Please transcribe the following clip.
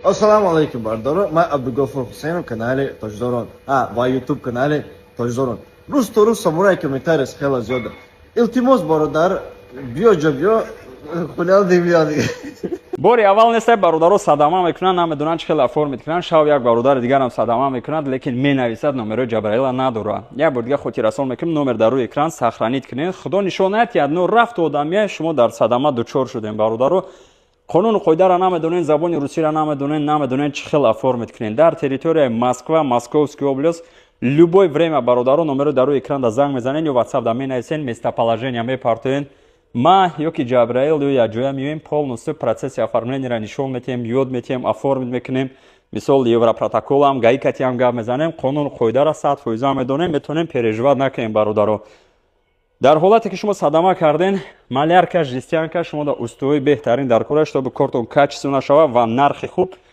Ассалому алайкум, бародаро. Ман Абдугафур Ҳусейнов, канали Тоҷдорон ва Ютуб канали Тоҷдорон. Рӯз то рӯз самураи комментарий хеле зиёда. Илтимос, бародар, биё ҷо, биё хунал дебиё. Бори аввал нестай, бародаро садама мекунанд, намедонанд, чӣ хел оформить кунанд. Шав як бародари дигарам садама мекунад, лекин менависад, номерои Ҷабраила надорад. Як бор дига хотиррасон мекунем: номер дар рӯи экран, сохранить кунед. Худо нишон надиҳад, но рафту одамия шумо дар садама дучор шудем, бародаро, қонуну қоидаро намедонед, забони русиро намедонед, намедонед, чӣ хел оформить кунед. Дар территорияи Москва, Московский область, любое время, бародаро, номеро дар рӯи экран да занг мезанед ё WhatsApp да менависед, местоположение мепартоед. Ма ёки Ҷабраил ё якҷоя меоем, полностью процесси оформлениеро нишон метиҳем, ёд метиҳем, оформить мекунем. Мисол, европротоколам, ГАИ катиам гап мезанем, қонуну қоидаро 100% медонем, метавонем, переживать накунем, бародаро. Дар ҳолате ки шумо садама карден, малярка, жестянка, шумо дар устои беҳтарин дар кора, чтобы кортон качественно шавад ва нархи хуб.